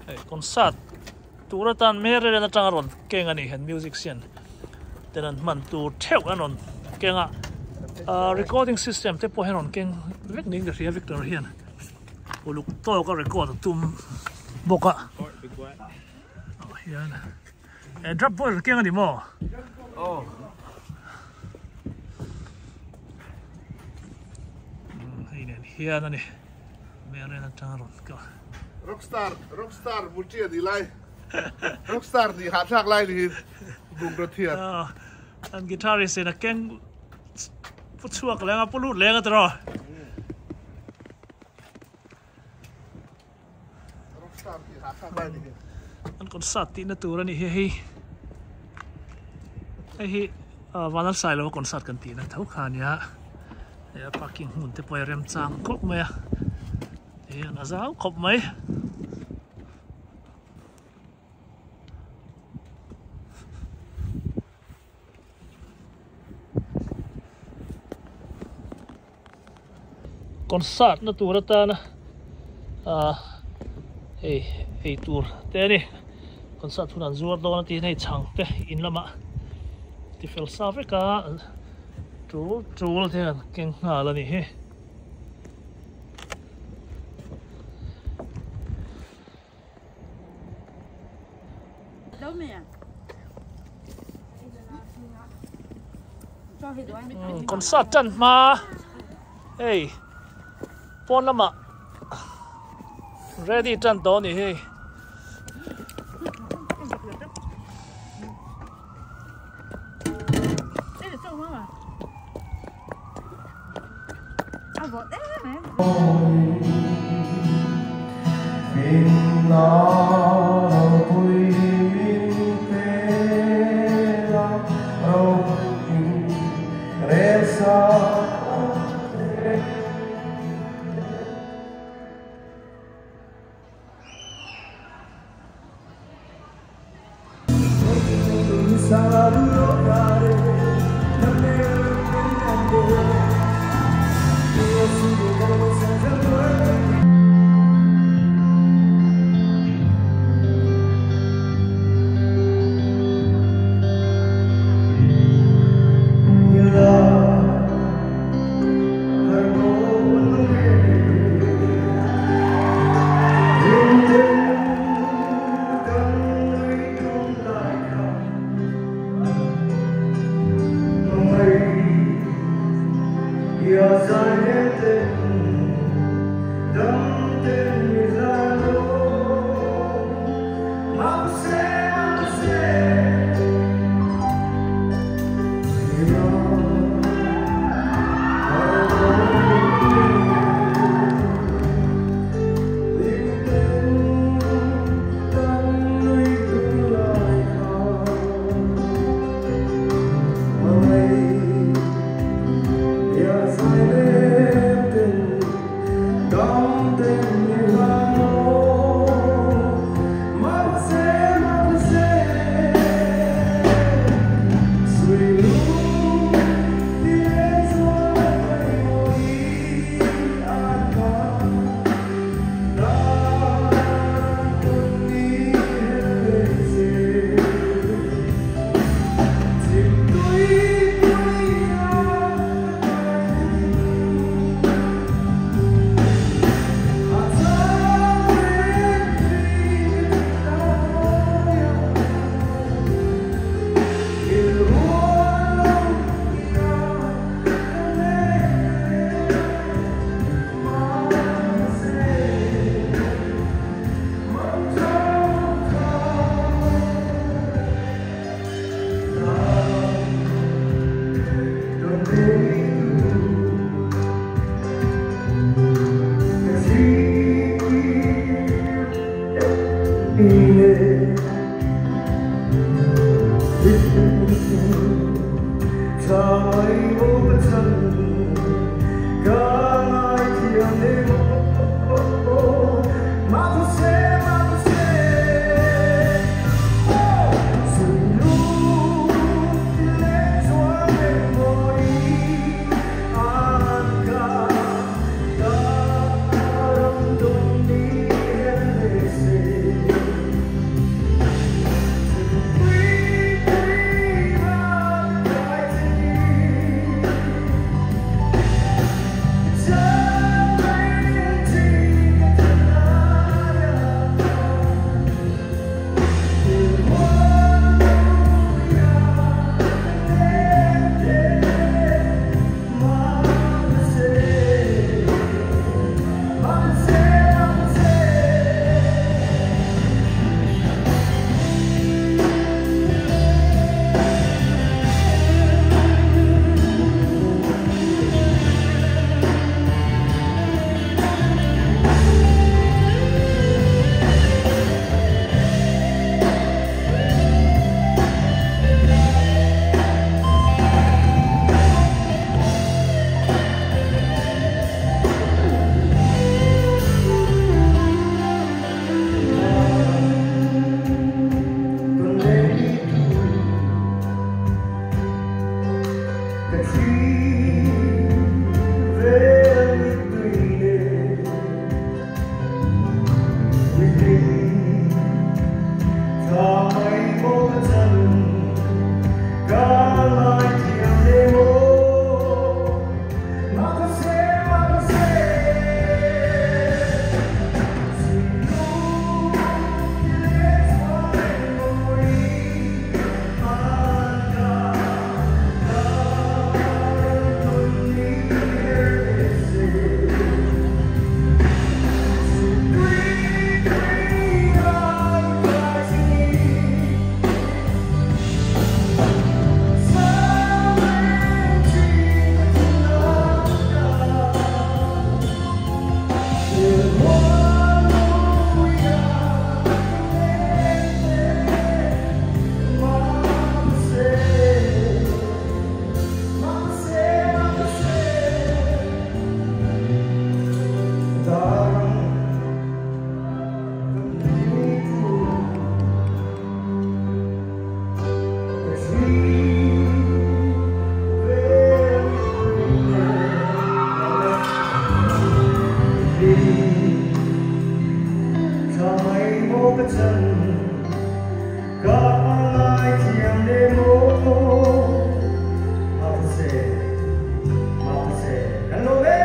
Hei concert tur atan Maryland atanga rawn keng a ni hian musician ten an hman tur theuh an rawn keng a ah recording system te pawh hi an rawn keng vek niin ka hria Victor hian uluk tawk a record a tum bawk a ah hian eh drop pawh a rawn keng a ni maw? Hei nen hian a ni Maryland atanga rawn kal. Rockstar rockstar Mutia ni lai rockstar nih hahthlak lai niin bungraw thiat. An guitarist in a keng pu chhuak leng a pu lut leng a tiraw. Rockstar nih hahthlak lai niin. An concert tihna tur a nih hi hei hei hi Vanlalsailova concert kan tihna tho kha a nia hei a parking hmun te pawh hi a remchang khawp mai a. Hian a zau khawp mai. Concert na tur atana ah hei ei tur te a ni concert hun an zuar dawn a tih hian hei chhang te in lamah tifel sa vek a tul tul te hian an keng nghal a ni hi. Concert tan hma hei pawn lamah ready tan tawh a ni hei. ka chan ka ngai thiam le maw Mapase Mapase kan lawm e.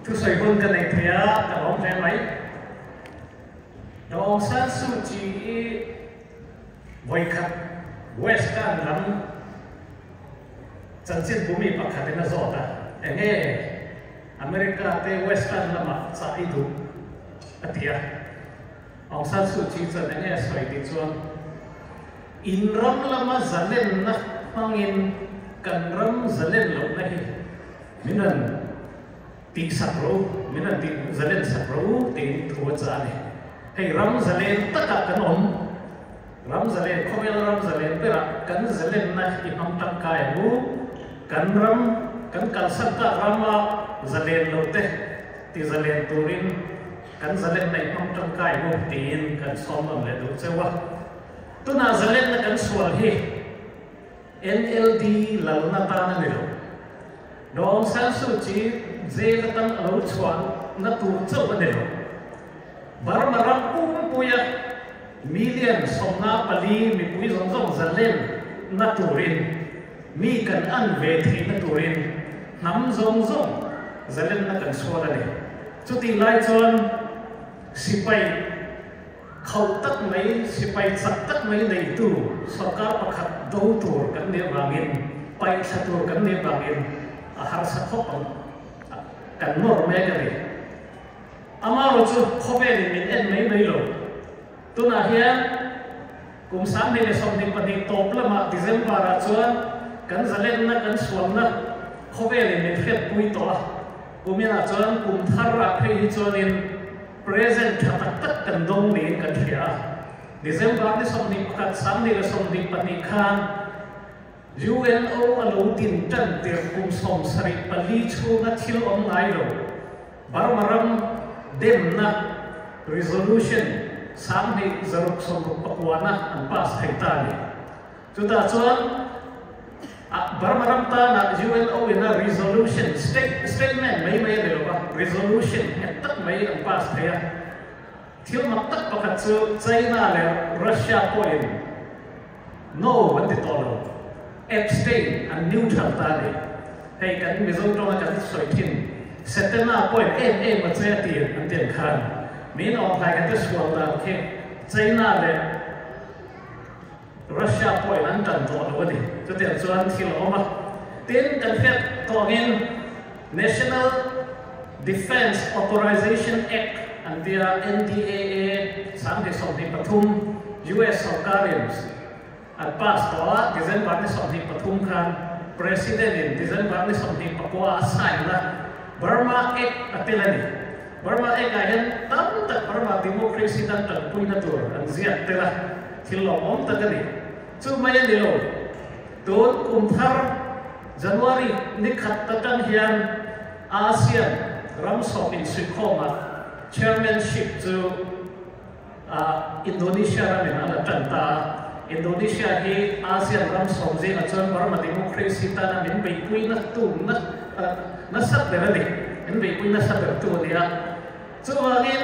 Thusawi hun ka nei thei a, ka lawm hle mai. Daw Aung San Suu Kyi i vawikhat Western lam chanchin bumi pakhatin a zawt a, enge America te Western lamah chah i duh a ti a. Aung San Suu Kyi chuan enge a sawi tih chuan, In ram lama zalenna hmangin kan ram zalen lohna hi min rawn tihsak rawh u, min rawn tih zalen sak rawh u tiin thu a chah a ni. Hei ram zalen takah kan awm, ram zalen, khawvel ram zalen berah kan zalenna i hmang tangkai ang u, kan ram, kan kalsan tak rama zalen lo te ti zalen turin Kan zalenna i hmang tangkai maw tiin kan sawm rawn leh duh cheu a. Tunah zalenna kan sual hi NLD lalna tan a ni lo. Daw Aung San Suu Kyi jail atang a lo chhuahna tur chauh a ni lo. Burma ram pumpuia million 14 mipui zawng zawng zalenna turin mi kan an ve theihna turin hnam zawng zawng zalenna kan sual a ni. Chutih lai chuan sipai khauh tak mai, sipai chak tak mai neitu sorkar pakhat do tur kan nih avangin, paihthla tur kan nih avangin a harsa khawp ang, kan nawr mek a ni. Amaherawh chu khawvelin min en mai mai lo. Tunah hian kum 2022 tawp lamah December-ah chuan kan zalenna, kan sualna khawvelin min hriatpui tawh a. Kuminah chuan kum thar ah phei hi chuanin present tha tak tak kan dawng niin kan hria a. December ni 21, 2022 khan UNO a lo din tan tir kum 74 chhunga thil awm ngai lo Burma ram demna resolution 2669 an pass thei ta a ni. Chutah chuan Burma ram tana UNO in a resolution, statement mai mai a ni lo va, resolution nghet tak mai an pass thei a. Thil mak tak pakhat chu China leh Russia pawhin no an ti tawh lo, abstain, an neutral ta a ni. Hei kan Mizo tawnga kan sawi thin, Setana pawhin em em a che a ti an ti ang khan, min awmhlai kan ti sual dan khi China leh Russia pawhin an tan tawh lo a ni. Chutiang chuan thil a awm a. Tin, kan hriat tawngin National Defense Authorization Act an tia NDAA 2023 US sarkarin an pass tawh a, December ni 23 khan President in December ni 29 a sign na Burma Act a tel a ni. Burma Act ah hian tam tak Burma democracy tan tanpuina tur an ziak tel a, thil lawmawm tak a ni. Chu mai a ni lo. Tun kum thar January ni khat atang hian ASEAN ram sawm insuihkhawmah chairmanship chu Indonesia ramin a la tan ta a. Indonesia hi ASEAN ram sawm zingah chuan Burma democracy tana min beihpui na tu nasa ber a ni. Min beihpui nasa ber tu a ni a. Chuvangin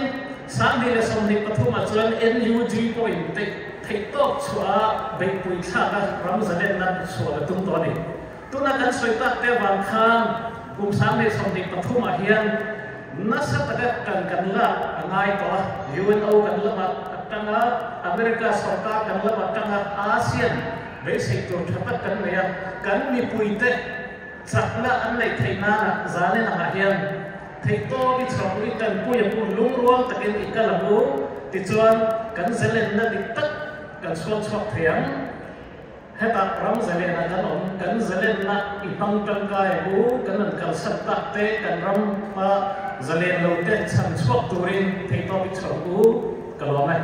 2023 ah chuan NUG pawhin theih tawk chhuah a beihpui thlak a ram zalenna chhuah la tum tawh a ni. Tuna kan sawi tak te avang khan kum 2023 ah hian nasa taka kan kan lak a ngai tawh a, UNO kan lamah atang a, America sorkar kan lamah atang a, ASEAN beisei tur tha tak kan nei a, kan mipuite chakna an neih theih nana zalen angah hian theihtawp i chhawk i tanpui ang u, lungrual takin i kal ang u, tichuan kan zalenna dik tak kan chhuak chhuak thei ang. Hetah ram zalenah kan awm, kan zalenna i hmang tangkai ang u, kan an kalsan tak te, kan ram hma zalen lo te chhan chhuak turin theihtawp i chhawk u, ka lawm e.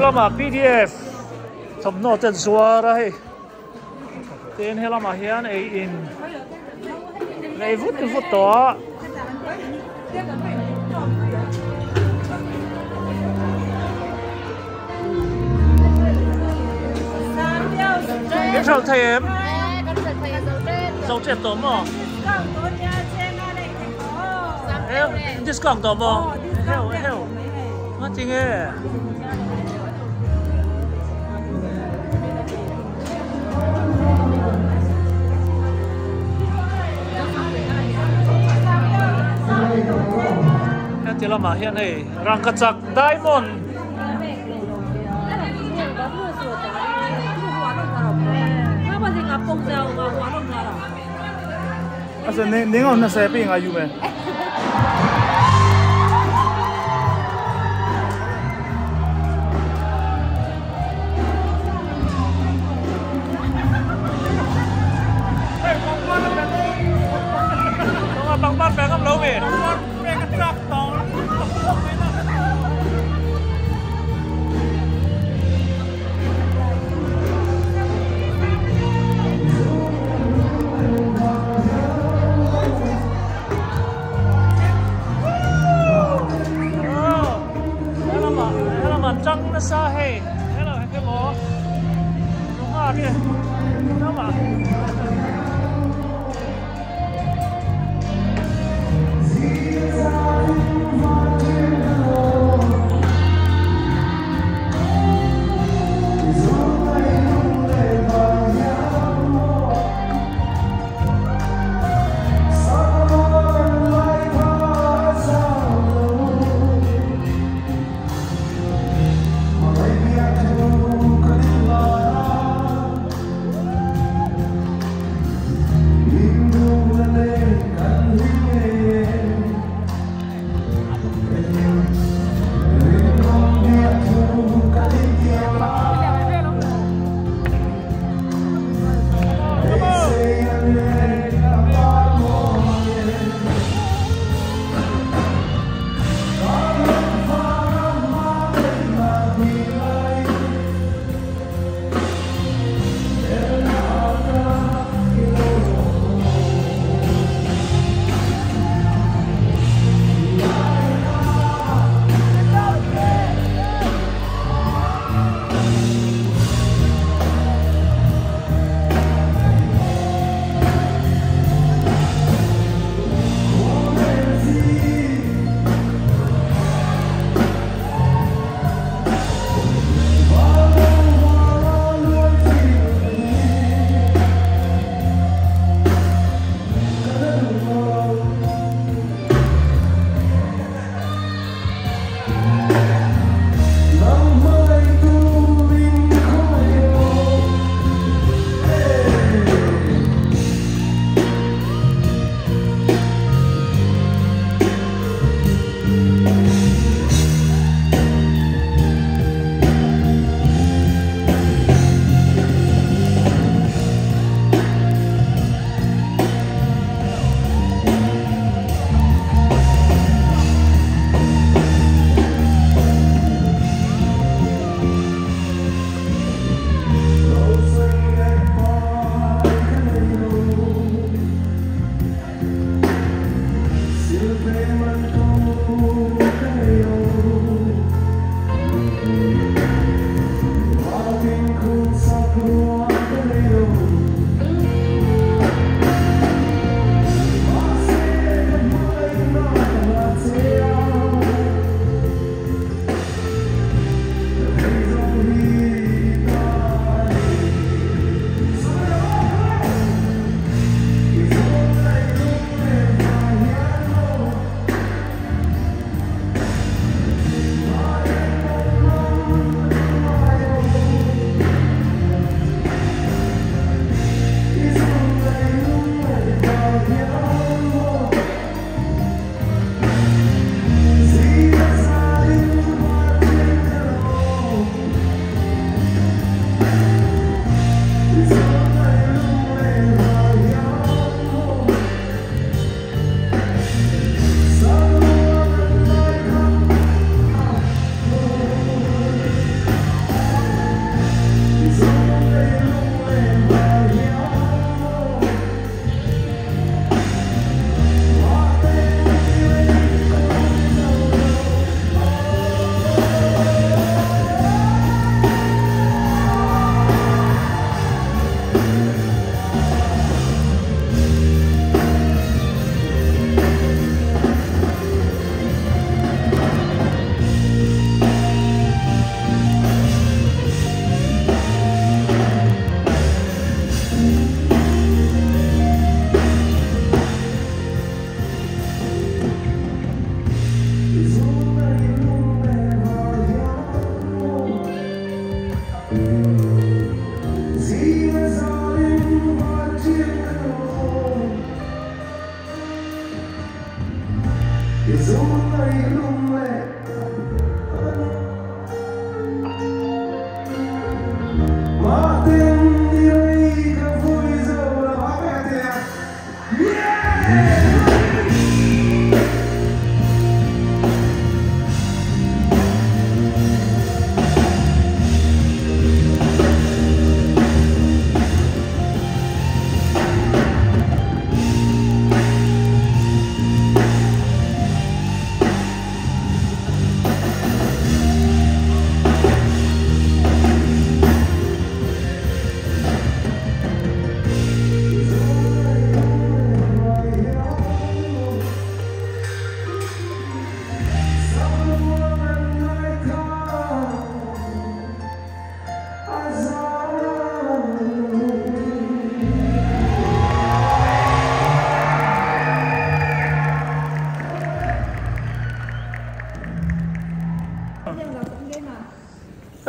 Lama PDF thawmhnaw ten zuar a hei tin he lamah hian ei in nei vut vut tawh a. Kan hralh thei em? Zo ṭep tawh maw? Discount tawh maw? Heu heu nga ti nge? Heti lamah hian hei rangkachak diamond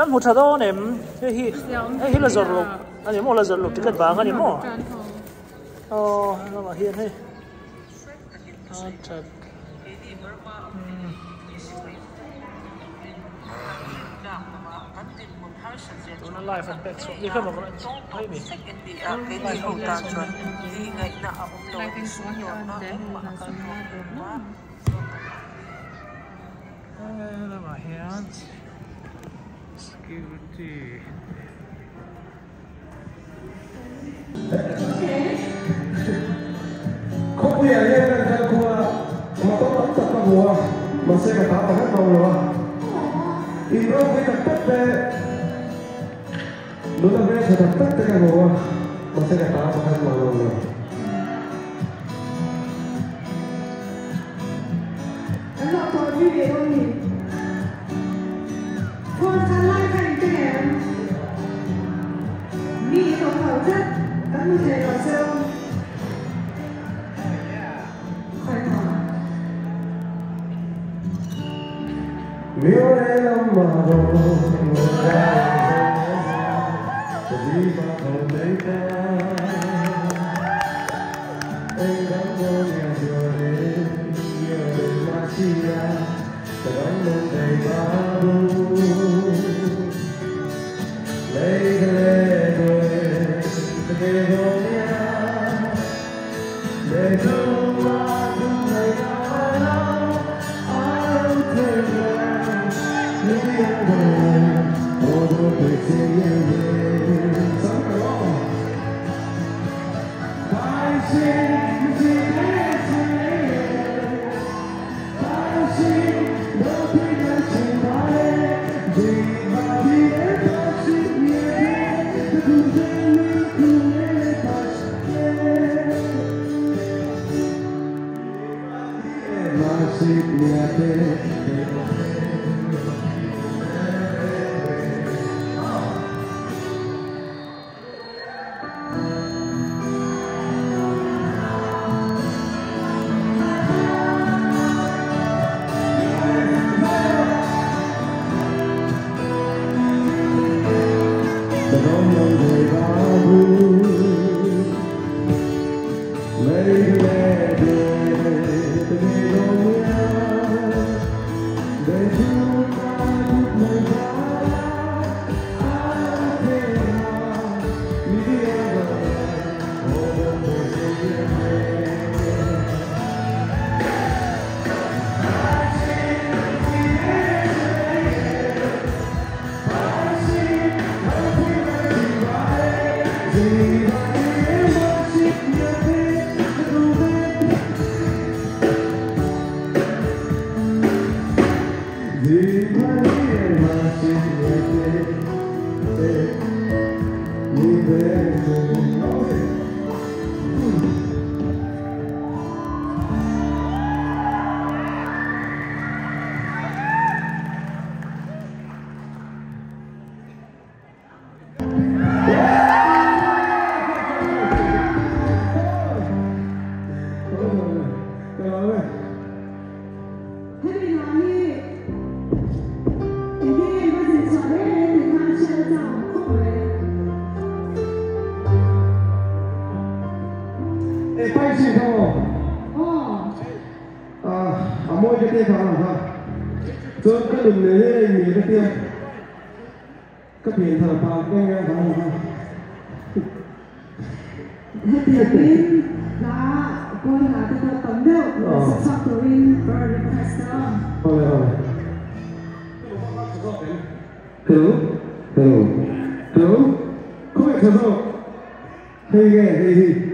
Kan hmu tha dawn em hei hi hei hi la zawrh loh a ni maw la zawrh loh ticket vang a ni maw aw lamah hian hei a that tuna live an pek chhuah ni kha maw hei mi live an pek chhuah Lamah hian security Khawpuiah hian kan kal khum a, motor tam tak ka hmu a, mahse ka ta pakhat mang lo a. In ropui tak tak te, nula hmeltha tak tak te ka hmu a, mahse ka ta pakhat mang lo lo. An lo tawh zui ve dawn ni. Phone khan lai kha in keng em? Mi in awm lo tlat, kan hmu thei lo cheu. mawi ka tia kha ang kha. Chuan ka nun nen hian a inmil ka tia. Ka pian thar pa eng nge ka hmu kha. Hetiangin hla kawl hla te pawh tam deuh rawn chhuak turin ka rawn request a. Awle awle. Hello hello hello khawngaih tha zawk hei nge hei hi heti.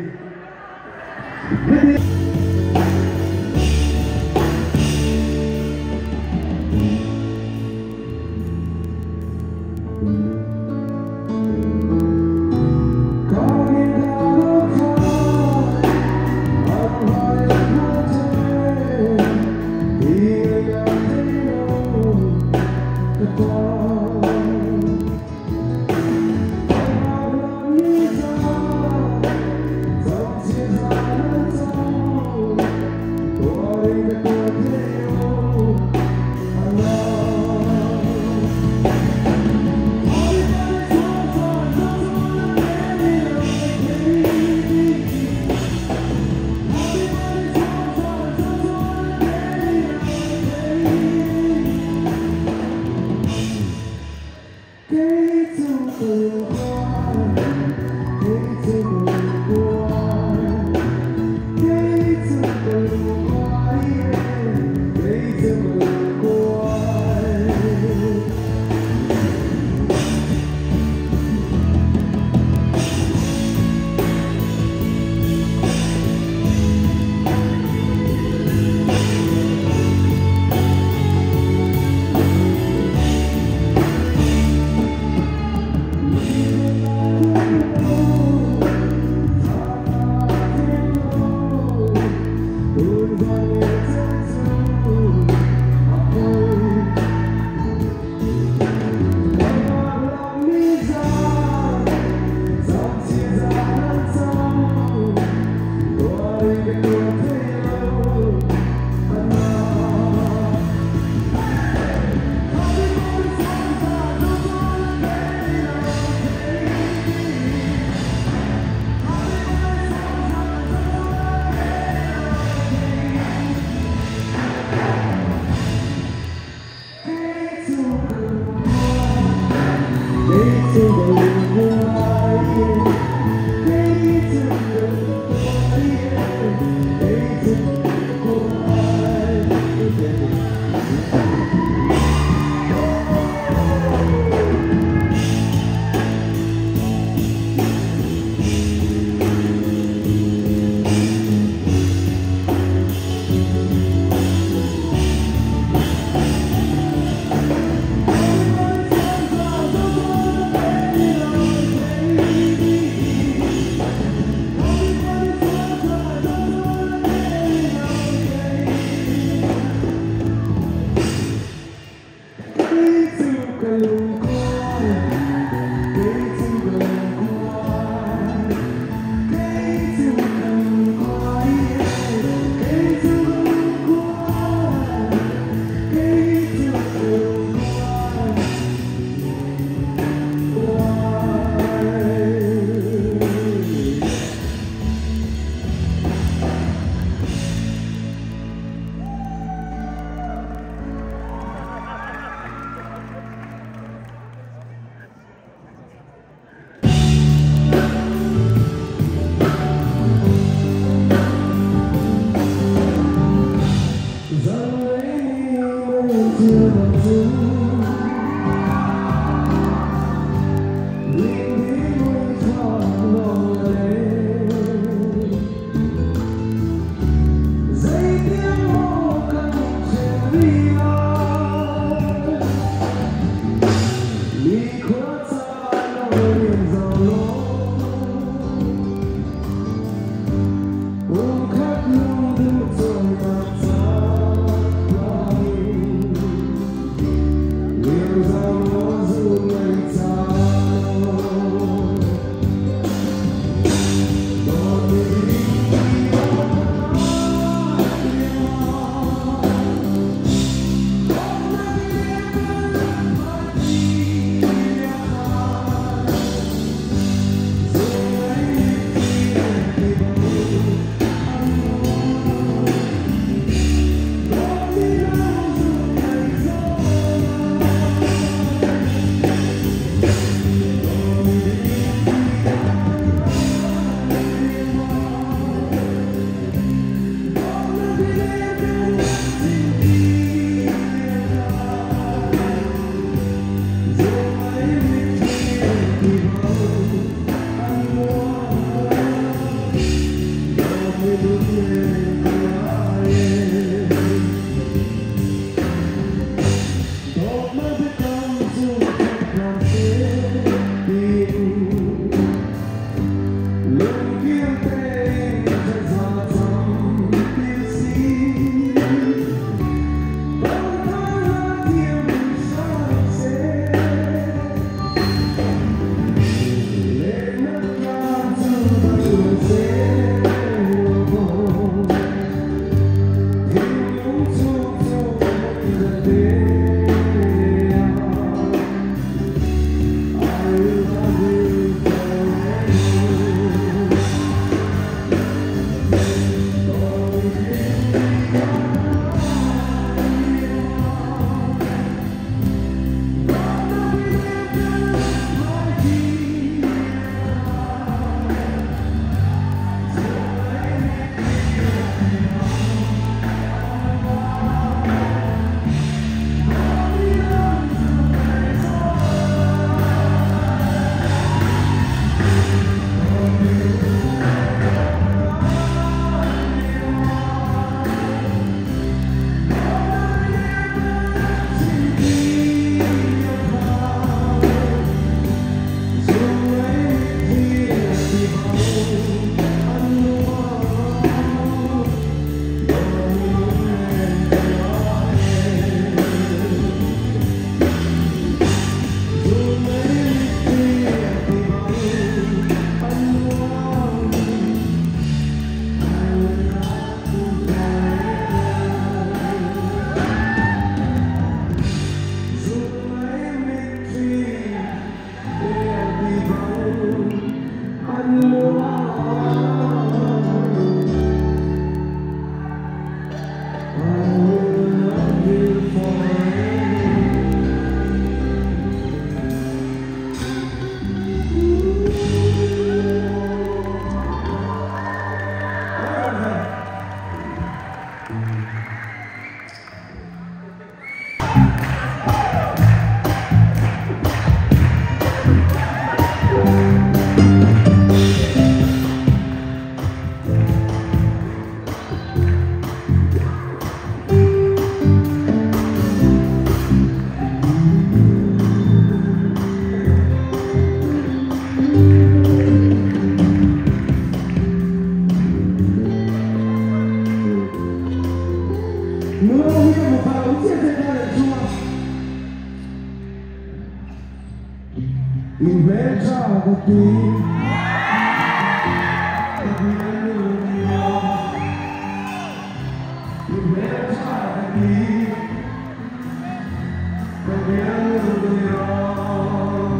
ka ti Ka bialnu ni rawh I hmeltha ka ti Ka bialnu ni rawh.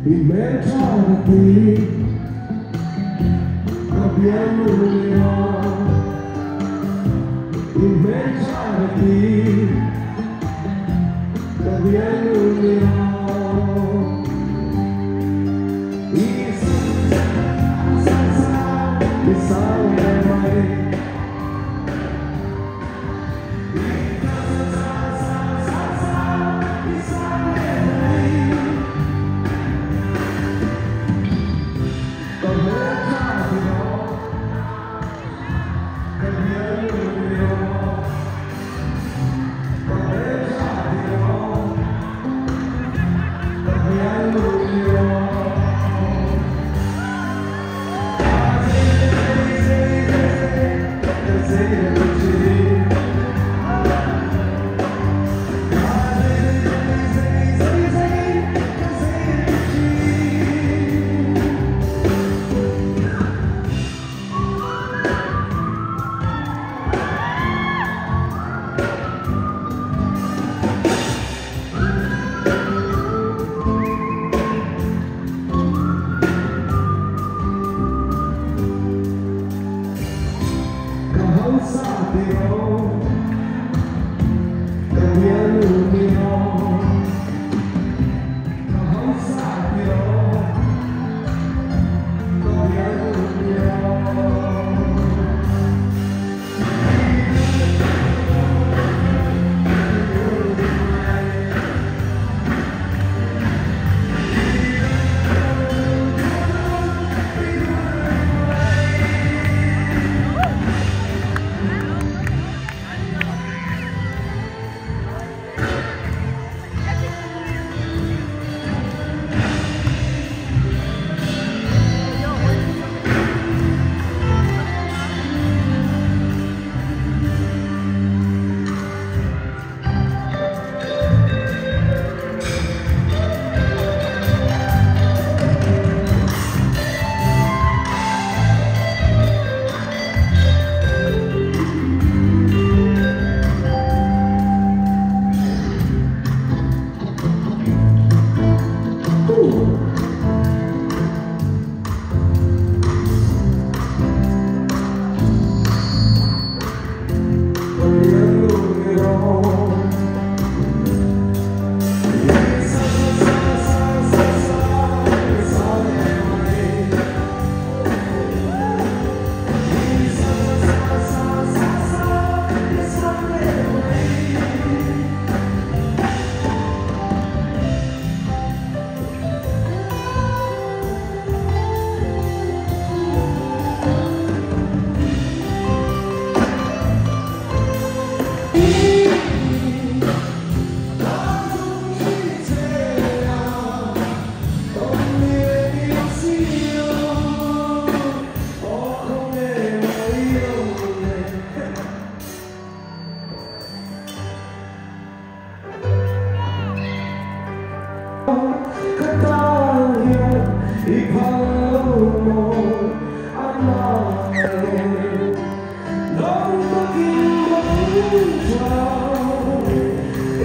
I hmeltha ka ti ka bialnu ni rawh I hmeltha ka ti ka bialnu ni rawh I sa sa i sang em mai I sa sa sa sa i sang em mai Ka hmeltha ti rawh ka bialnu ni rawh Ka hmeltha ti rawh ka bialnu ni rawh Ka zei zei zei zei ka zei lo chi Ka zei zei zei zei ka zei lo chi. Ka hausa ti rawh ka bialnu ni rawh Ka hausa ti rawh ka bialnu ni rawh. Ka bialnu ni rawh I sa sa sa sa sa i sang em mai I sa sa sa sa sa i sang em mai. Ka tan hian i phal lo maw a nai Dawng takin mangtha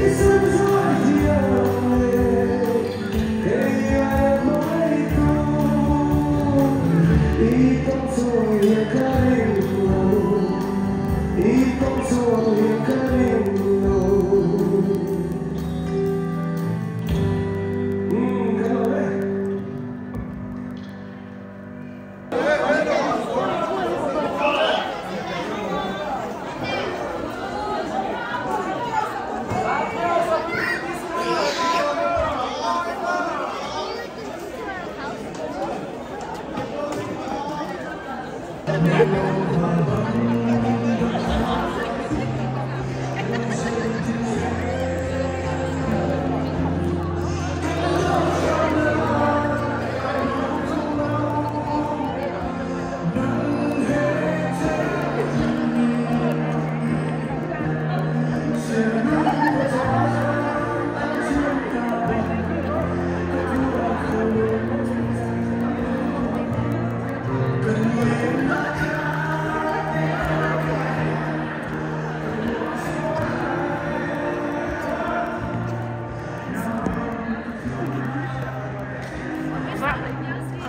i sam zai thiam le kei ai mai tu I tawng chuan hian ka ring lo I tawng chuan hian ka ring lo. Ka lo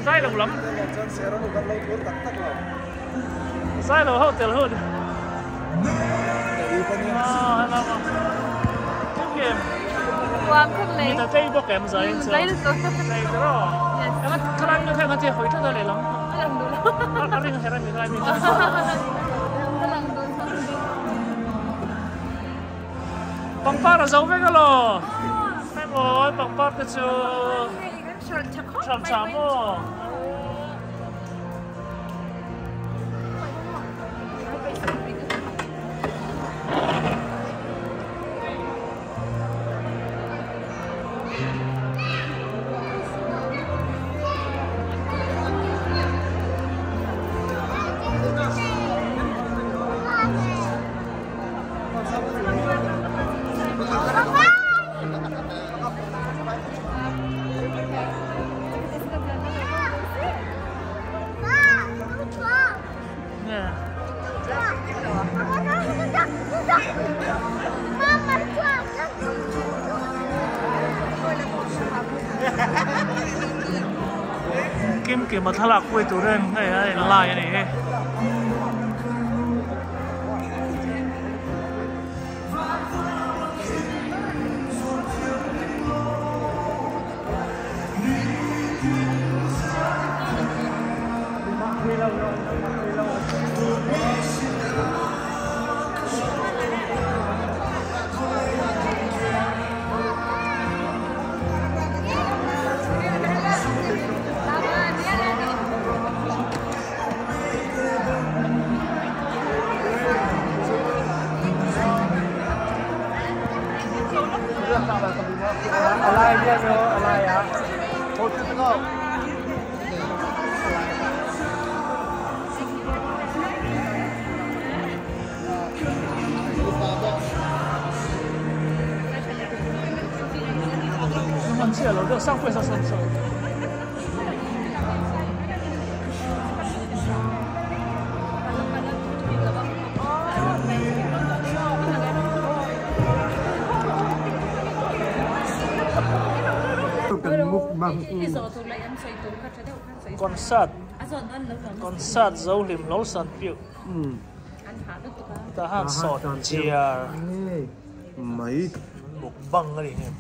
Zai lo lam. Zai lo ho tel hun. Mi ta tei bawk em zai in chu. Zai chu ro. Eng a khalai mi kha che hoi tlat a lehlam. A ring her a mi khalai mi kha. Pangpar a zo vek alo. Hei maw pangpar te chu hran tha maw. Kim kim a thlalak pui tur em hei a in lai a ni hi.上会上上上。Concert concert zo hlim lo san piu ta han sawt chiar mai mukbang a ni em.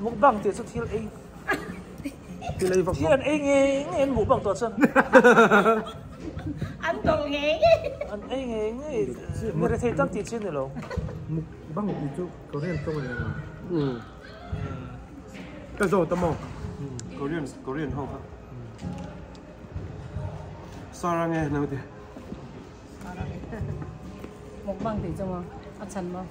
Mukbang tih chu thil ei thil an ei nge nge an mukbang tawh chuan an dawr nge nge an ei nge nge mi rethei tak tih chi a ni lo. Mukbang tih chu Korean tawng a ni ang ka zawt a maw Korean Korean ho kha Sarang e naute. Mukbang tih chu maw a chhan maw.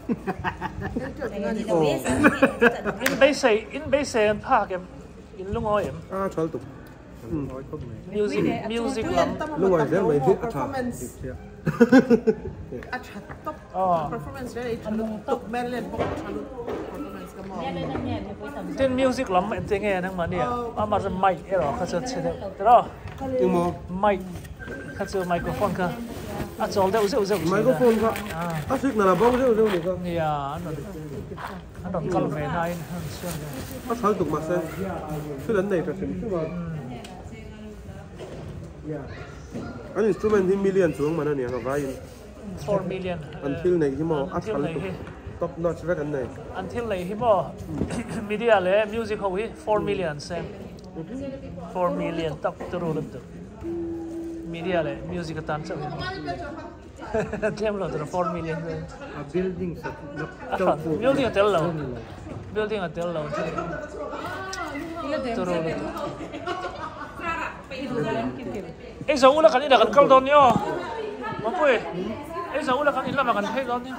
In beisei in beisei an phak em in lungawi em. A tha lutuk. Music music lam. Lungawi zel mai hi a tha. A tha tawp performance reng reng tha lutuk Maryland pawh tha lutuk performance ka maw. Tin music lam engtin nge nangmah nia amah chu mic erawh kha chu chhe deuh tiraw. Engmaw? Mic kha chu microphone kha a chawl deuh zeuh zeuh thin a. Microphone kha a signal a bo zeuh zeuh ni kha. Nia an rawn an rawn kal ve nain an rawn chhuak ve. A tha lutuk mahse thil an nei tha hrim hrim a. An instrument hi million chuang man a niang a vaiin. 4 million. An thil neih hi maw a tha lutuk top notch vek an nei. An thil neih hi maw media leh music ho hi 4 million seng. 4 million tak turu lutuk. Media leh music atan chauh hian tlem lo tur 4 million chu. A building sak building a tel lo. Building a tel lo. Turu Ei zo ula kan inah kan kal dawn nia aw. Mapui, ei zo ula kan in lamah kan phei dawn nia.